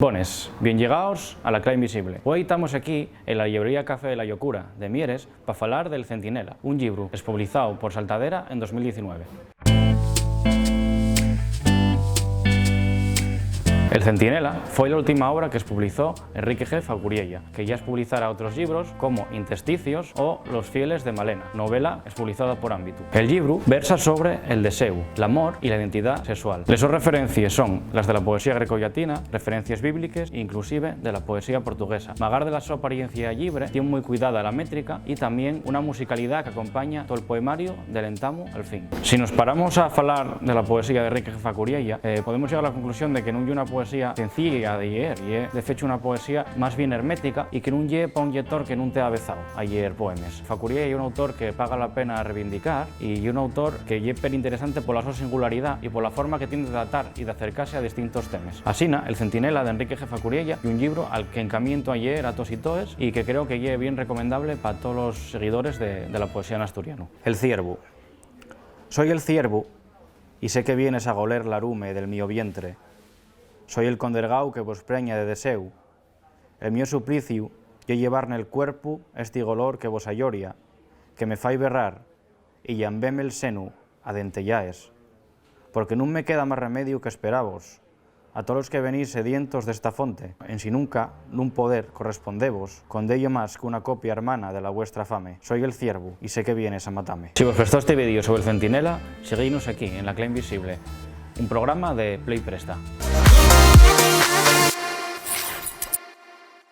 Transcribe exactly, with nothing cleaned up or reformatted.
Bones, bien llegaos a La Cla Invisible. Güei tamos equí, en la llibrería Café de la Llocura, de Mieres, pa falar del Centinela, un llibru espublizao por Saltadera en dos mil diecinueve. El Centinela foi la última obra que espublizó Enrique G. Facuriella, que yá espublizara otros llibros como Intesticios o Los fieles de Malena, novela espublizada por Ámbitu. El llibru versa sobre el deséu, l'amor y la identidá sexual. Les sos referencies son las de la poesía grecollatina, referencies bíbliques e inclusive de la poesía portuguesa. Magar de la so apariencia llibre, tien mui cuidada la métrica y tamién una musicalidá qu'acompaña tol poemariu del entamu al fin. Si nos paramos a falar de la poesía de Enrique Facuriella, eh, podemos llegar a la conclusión de que nun ye una poesía sencilla de lleer, ye, de fecho, una poesía más bien hermética y que nun ye pa un llector que nun tea avezao a lleer poemes. Facuriella ye un autor que paga la pena reivindicar y ye un autor que ye perinteresante pola so singularidá y pola forma que tien de tratar y d'acercase a distintos temes. Asina, El Centinela, d'Enrique G. Facuriella, ye un llibru al que encamiento a lleer a tos y toes y que creo que ye bien recomendable pa tolos seguidores de, de la poesía n'asturianu. El ciervu. Soi el ciervu, y sé que vienes a goler l'arume del mio vientre. Soi el condergao que vos preña de deséu. El mio supliciu ye llevar nel cuerpu esti golor que vos ayoria, que me fai berrar y llambéme'l senu a dentellaes. Porque nun me queda más remediu qu'esperavos, a tolos que venís sedientos d'esta fonte, ensin nunca nun poder correspondevos con dello más qu'una copia hermana de la vuestra fame. Soi el ciervu y sé que vienes a matame. Si vos prestó este vídeo sobre el Centinela, seguinos aquí, en La Cla Invisible, un programa de Play Presta.